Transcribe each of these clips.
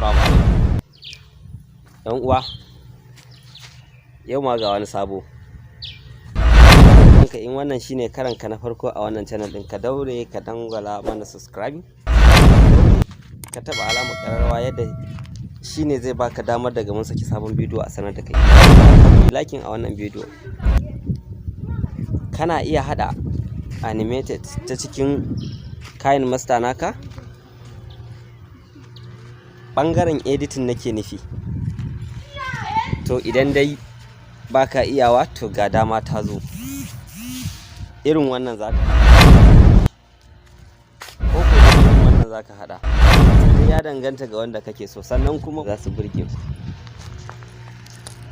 Assalamu alaikum. ‘Yan uwa, yau ma ga wani sabo. Ka in wannan shine karanka na farko a wannan channel ɗin, ka daure ka dangwala mana subscribe, ka taɓa alamar ƙararrawa, yadda shine zai baka damar daga mun saki sabon bidiyo a sanar da kai. Liking a wannan bidiyo. Kana iya haɗa animated ta cikin KineMaster naka? Ɓangaren editing nake nufi. To, idan dai baka iyawa, to ga dama ta zo. Irin wannan zaka haɗa. Ko ko irin wannan zaka haɗa. Sai ya danganta ga wanda kake so, sannan kuma za su burge ku.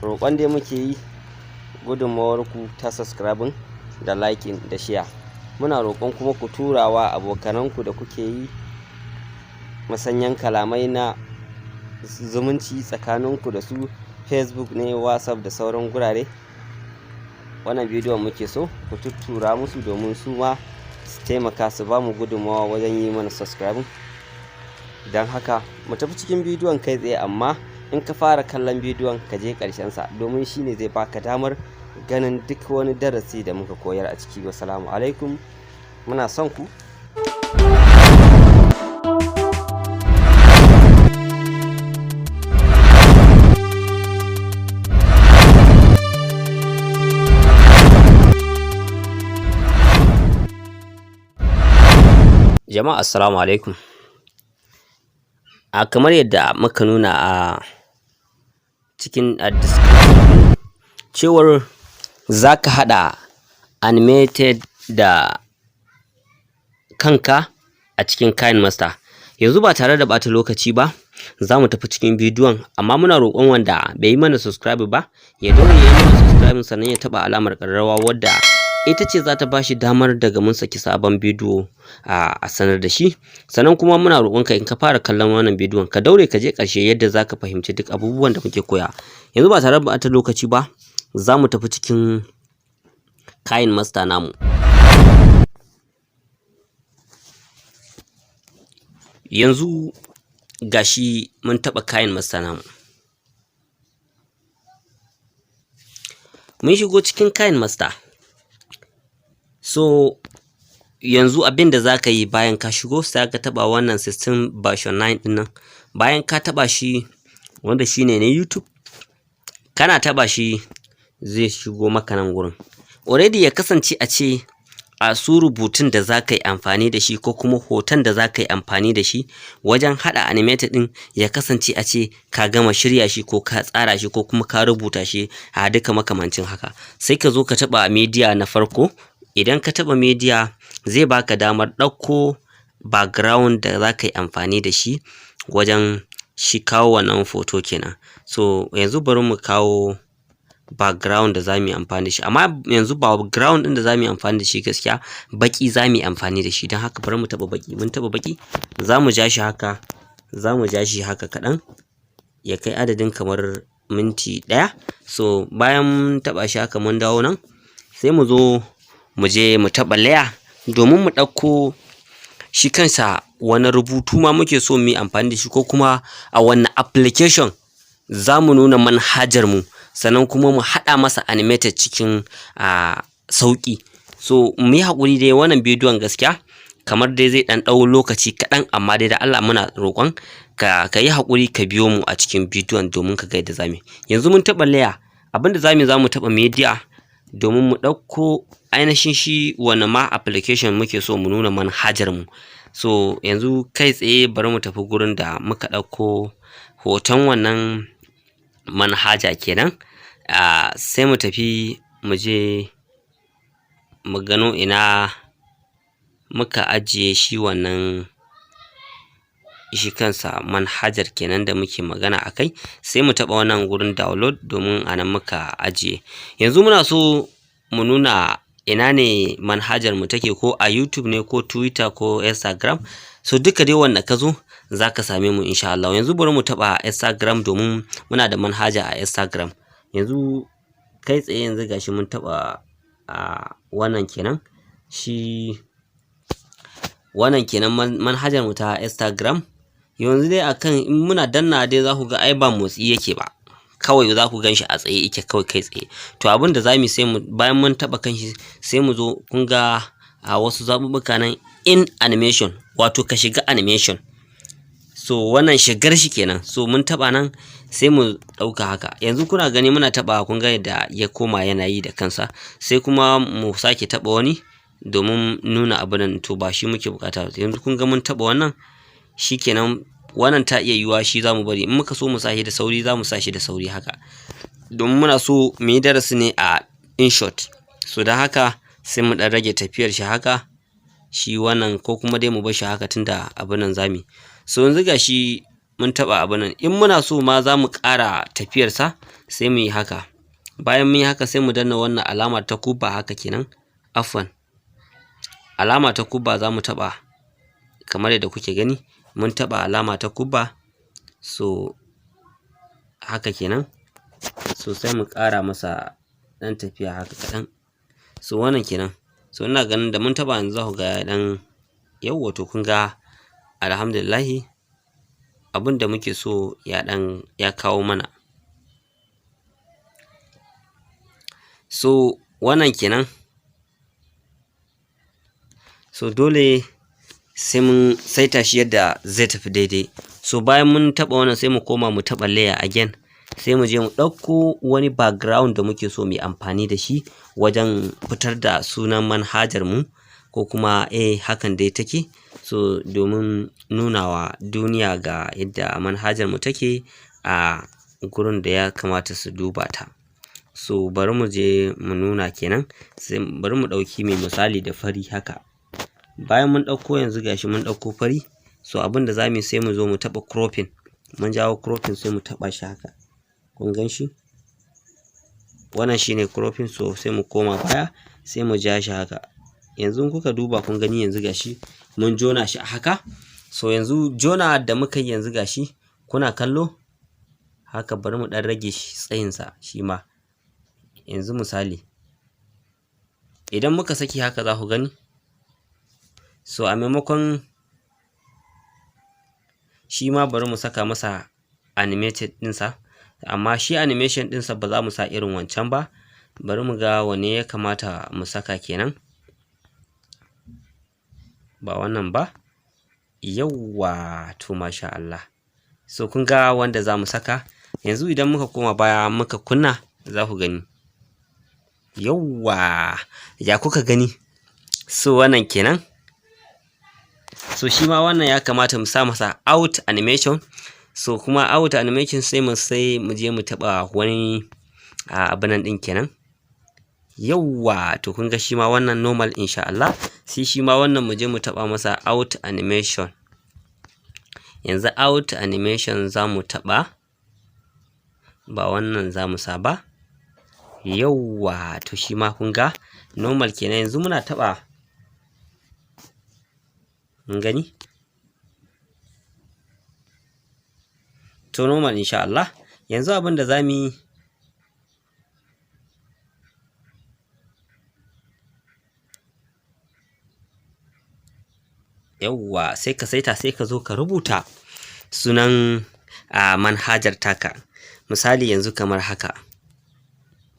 Roƙon dai muke yi, gudunmawar ku ta subscribing da liking da share. Muna roƙon kuma ku turawa abokananku da kuke yi musanyan kalamai na zumunci tsakaninku da su, Facebook ne, WhatsApp da sauran gurare. Wannan bidiyon muke so ku tuttura musu domin su ma su taimaka su ba mu gudunmawa wajen yi mana subscribing. Don haka mu tafi cikin bidiyon kai tsaye, amma in ka fara kallon bidiyon, ka je sa, domin shine zai baka damar ganin duk wani darasi da muka koyar a ciki. Wassalamu alaikum, muna son ku. Jama'a, assalamu alaikum. A kamar yadda muka nuna a cikin a description cewar za ka haɗa animated da kanka a cikin KineMaster. Yanzu ba tare da ɓata lokaci ba, za mu tafi cikin bidiyon, amma muna roƙon wanda bai yi mana subscribe ba ya daure ya yi mana subscribe, sannan ya taɓa alamar ƙararrawa, wadda ita ce za ta ba shi damar daga mun saki sabon bidiyo a sanar da shi. Sannan kuma muna roƙonka, in ka fara kallon wannan bidiyon, ka daure ka je ƙarshe yadda za ka fahimci duk abubuwan da muke koya. Yanzu ba tare da ɓata lokaci ba, za mu tafi cikin KineMaster namu. Yanzu gashi mun taɓa KineMaster namu. Mun shigo cikin KineMaster. So yanzu abin da za ka yi bayan ka shigo, sai ka taɓa wannan system version 9 ɗin nan. Bayan ka taɓa shi, wanda shine na YouTube, kana taɓa shi zai shigo maka nan gurin. Already ya kasance a ce a su rubutun da za ka yi amfani da shi ko kuma hoton da za ka yi amfani da shi wajen haɗa animated ɗin, ya kasance a ce ka gama shirya shi ko ka tsara shi ko kuma ka rubuta shi, a duka makamancin haka. Sai ka zo ka taɓa media na farko. Idan ka taɓa media, zai baka damar ɗauko background da za ka yi amfani da shi wajen shi kawo wannan photo kenan. So yanzu bari mu kawo background da za mu yi amfani da shi, amma yanzu background ɗin da za mu yi amfani da shi, gaskiya baƙi za mu yi amfani da shi. Don haka bari mu taɓa baƙi. Mun taɓa baƙi, za mu ja shi haka, za mu ja shi haka kaɗan, ya kai adadin kamar minti 1. So bayan mun taɓa shi haka, mun dawo nan, sai mu zo mu je mu taɓa layer domin mu ɗauko shi kansa wani rubutu ma muke so mu yi amfani da shi, ko kuma a wanne application za mu nuna manhajar mu, sannan kuma mu haɗa masa animated cikin a sauƙi. So mu yi haƙuri dai, wannan bidiyon gaskiya kamar dai zai ɗan ɗau lokaci kaɗan, amma dai da Allah muna roƙon ka yi haƙuri ka biyo mu a cikin bidiyon domin ka ga yadda za mu yi. Yanzu mun taɓa layer, abinda za mu yi, za mu taɓa media domin mu ɗauko ainihin shi wane ma application muke so mu nuna manhajar mu. So yanzu kai tsaye bari mu tafi gurin da muka ɗauko hoton wannan manhaja kenan. Sai mu tafi mu je mu gano ina muka ajiye shi wannan shi kansa manhajar kenan da muke magana a kai. Sai mu taɓa wannan gurin download, domin a nan muka ajiye. Yanzu muna so mu nuna ina ne manhajar mu take, ko a YouTube ne, ko Twitter, ko Instagram. So duka dai wanda ka zo za ka same mu insha Allah. Yanzu bari mu taɓa Instagram domin muna da manhaja a Instagram. Yanzu kai tsaye, yanzu gashi mun taɓa a wannan kenan, shi wannan kenan manhajar mu ta Instagram. Yanzu dai akan in muna danna dai, za ku ga ai ba motsi yake ba, kawai za ku gan shi a tsaye yake kawai kai tsaye. To, abin da za mu yi, sai mu bayan mun taɓa kan shi, sai mu zo, kun ga a wasu zaɓuɓɓuka nan, in animation, wato ka shiga animation. So wannan shigar shi kenan. So mun taɓa nan, sai mu ɗauka haka. Yanzu kuna gani muna taɓawa, kun ga yadda ya koma yana yi da kansa. Sai kuma mu sake taɓa wani domin nuna abin nan. To, ba shi muke buƙata. Yanzu kun ga mun taɓa wannan, shikenan. Wannan ta iya yiwuwa shi za mu bari. In muka so mu sa shi da sauri, za mu sa shi da sauri haka, domin muna so mu yi darasi ne a InShot. So don haka sai mu ɗan rage tafiyar shi haka shi wannan, ko kuma dai mu bar shi haka tunda abin nan za mu yi. So yanzu ga shi mun taɓa abin nan. In muna so ma za mu ƙara tafiyarsa, sai mu yi haka. Bayan mun yi haka, sai mu danna wannan alama ta kuba haka kenan, afwan, alama ta kuba za mu taɓa. Kamar yadda kuke gani, mun taɓa alama ta kuba. So haka kenan. So sai mu ƙara masa ɗan tafiya haka kaɗan. So wannan kenan. So ina ganin da mun taɓa yanzu, za ku ga ya ɗan, yawwa. To, kun ga alhamdulillahi, abin da muke so ya ɗan ya kawo mana. So wannan kenan. So dole sai mun saita shi yadda zai tafi daidai. So bayan mun taɓa wannan, sai mu koma mu taɓa layer again, sai mu je mu ɗauko wani background da muke so mu yi amfani da shi wajen fitar da sunan manhajar mu, ko kuma hakan dai take. So domin nunawa duniya ga yadda manhajar mu take a gurin da ya kamata su duba ta. So bari mu je mu nuna kenan. Sai bari mu ɗauki mai misali da fari haka. Bayan mun ɗauko, yanzu gashi mun ɗauko fari. So abin da za mu yi, sai mu zo mu taɓa cropping. Mun jawo cropping, sai mu taɓa shi haka. Kun gan shi, wannan shine cropping. So sai mu koma baya, sai mu ja shi haka. Yanzu kuka duba kun gani, yanzu gashi mun jona shi a haka. So yanzu jona da muka yi, yanzu gashi kuna kallo haka. Bari mu ɗan rage shi tsayinsa shi ma. Yanzu misali idan muka saki haka, za ku gani. So a maimakon shi ma, bari mu saka masa animated ɗinsa, amma shi animation ɗinsa ba za mu sa irin wancan ba. Bari mu ga wane ya kamata mu saka kenan. Ba wannan ba. Yawwa, to masha Allah. So kun ga wanda za mu saka. Yanzu idan muka koma baya muka kunna, za ku gani. Yawwa, ya kuka gani? So wannan kenan. So shi ma wannan ya kamata mu sa masa out animation. So kuma out animation, sai mu je mu taɓa wani abin nan ɗin kenan. Yawwa, to kun ga shi ma wannan normal, insha Allah. Sai shi ma wannan mu je mu taɓa masa out animation. Yanzu out animation za mu taɓa, ba wannan za mu sa ba. Yawwa, to shi ma kun ga normal kenan. Yanzu muna taɓa, mun gani. To, normal, insha Allah. Yanzu abin da za mu yi, yawwa, sai ka saita, sai ka zo ka rubuta sunan a manhajar taka. Misali yanzu kamar haka,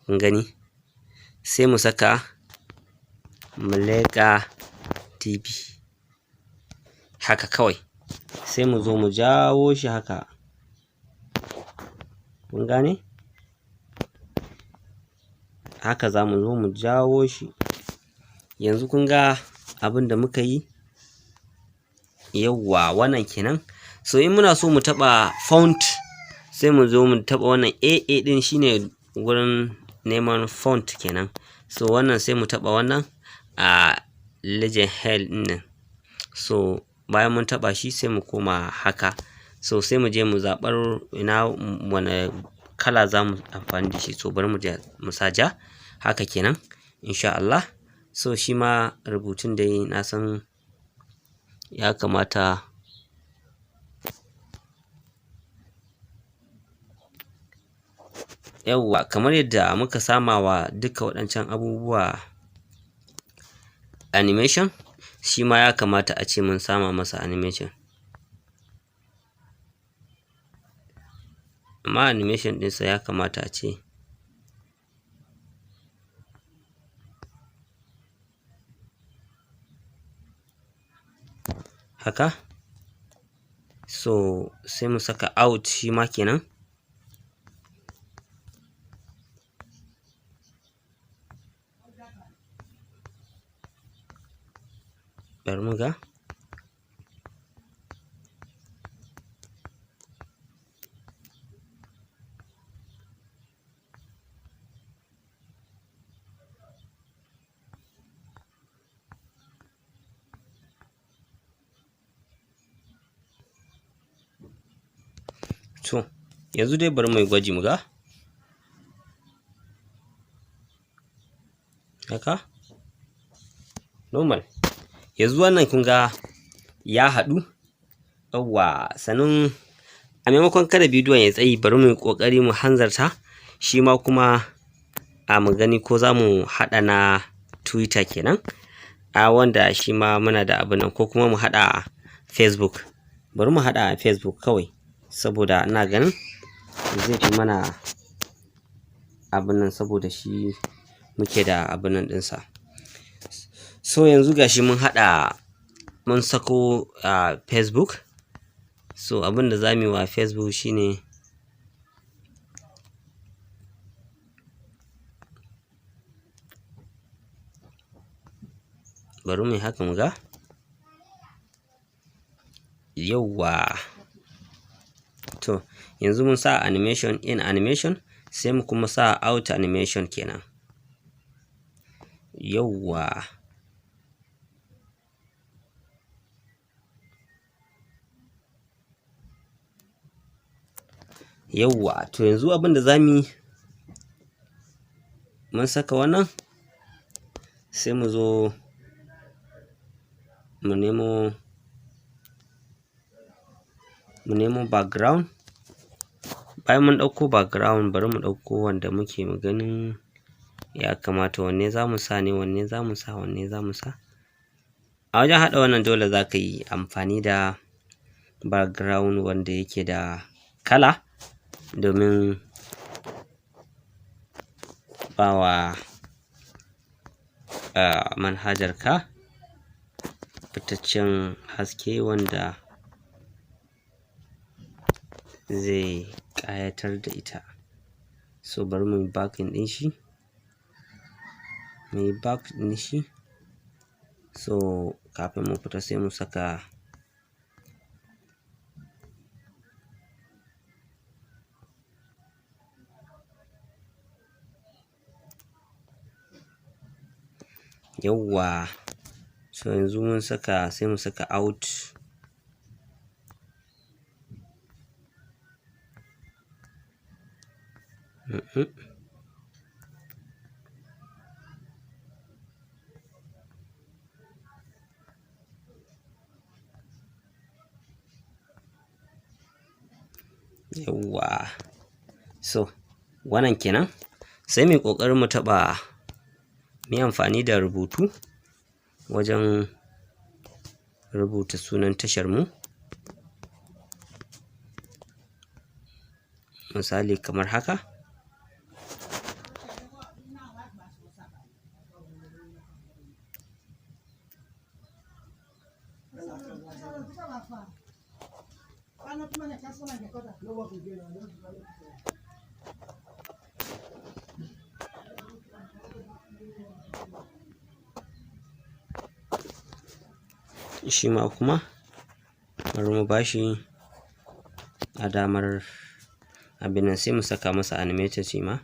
kun gani, sai mu saka Muleka TV haka kawai. Sai mu zo mu jawo shi haka, kun gane? Haka za mu zo mu jawo shi. Yanzu kun ga abin da muka yi. Yawwa, wannan kenan. So in muna so mu taɓa font, sai mu zo mu taɓa wannan AA ɗin, shine wurin neman font kenan. So wannan, sai mu taɓa wannan a Legend Hell ɗin nan. So bayan mun taɓa shi, sai mu koma haka. So sai mu je mu zaɓar ina wane kala za mu amfani da shi. So bari mu je mu sa ja haka kenan, insha Allah. So shi ma rubutun dai na san ya kamata. Yawwa, kamar yadda muka sama wa duka waɗancan abubuwa animation, shi ma ya kamata a ce mun sama masa animation. Amma animation ɗinsa ya kamata a ce haka. So sai mu saka out shi ma kenan. Bari mu ga. To yanzu dai bari mu yi gwaji mu ga. Haka normal. Yanzu wannan kun ga ya haɗu. Yawwa, sannan a maimakon kada bidiyon ya tsayi, bari mu yi ƙoƙari mu hanzarta shi ma kuma a mu gani ko za mu haɗa na Twitter kenan, a wanda shi ma muna da abin nan, ko kuma mu haɗa Facebook. Bari mu haɗa Facebook kawai, saboda ina ganin zai fi mana abin nan, saboda shi muke da abin nan ɗinsa. So yanzu gashi mun haɗa, mun sako a Facebook. So abin da za mu yi wa Facebook shine bari mu yi haka mu ga. Yauwa. To yanzu mun sa animation in animation, sai mu kuma sa out animation kenan. Yauwa. Yauwa, to yanzu abin da za mu yi, mun saka wannan, sai mu zo mu nemo background. Bayan mun ɗauko background, bari mu ɗauko wanda muke ganin ya kamata. Wanne za mu sa ne? Wanne za mu sa? Wanne za mu sa? A wajen haɗa wannan dole za ka yi amfani da background wanda yake da kala domin bawa manhajarka fitaccen haske wanda zai ƙayatar da ita. So bari mu yi backing ɗin shi, mu yi back ɗin shi. So kafin mu fita sai mu saka yauwa. So yanzu mun saka, sai mu saka out. Yauwa. So wannan kenan. Sai mu yi ƙoƙarin mu taɓa, mu yi amfani da rubutu wajen rubuta sunan tashar mu. Misali kamar haka. Shi ma kuma bari mu bashi a damar abin nan, sai mu saka masa animated shi ma.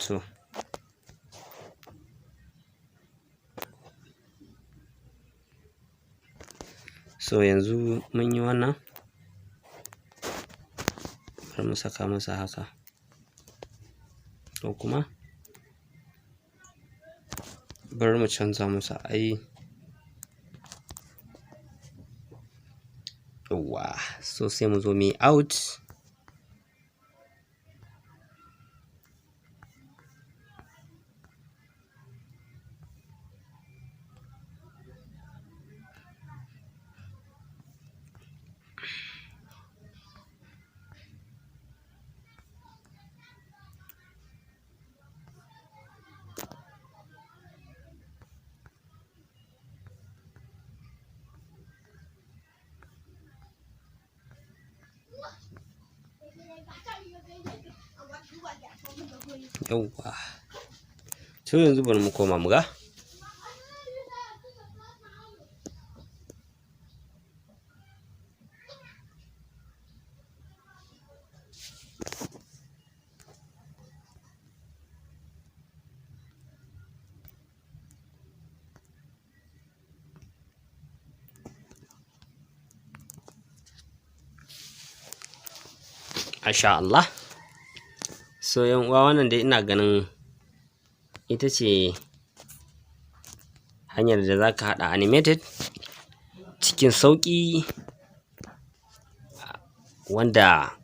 To so yanzu mun yi wannan, bari mu saka masa haka, ko kuma bari mu canza masa ai. Yauwa, so sai mu zo mu yi out. Yawwa, to yanzu bari mu koma mu ga. Masha Allah. So yan uwa, wannan dai ina ganin ita ce hanyar da za ka haɗa animated cikin sauƙi wanda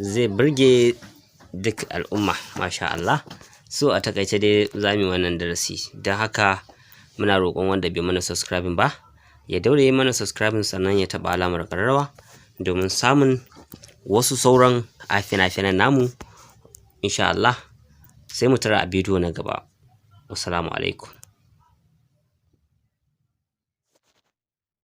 zai burge duk al'umma. Masha Allah. So a taƙaice dai za mu yi wannan darasi, don haka muna roƙon wanda bai mana subscribing ba ya daure mana subscribing, sannan ya taɓa alamar ƙararrawa domin samun wasu sauran a fina-finan namu, insha Allah. Sai mu tara a bidiyo na gaba. Wassalamu alaikum.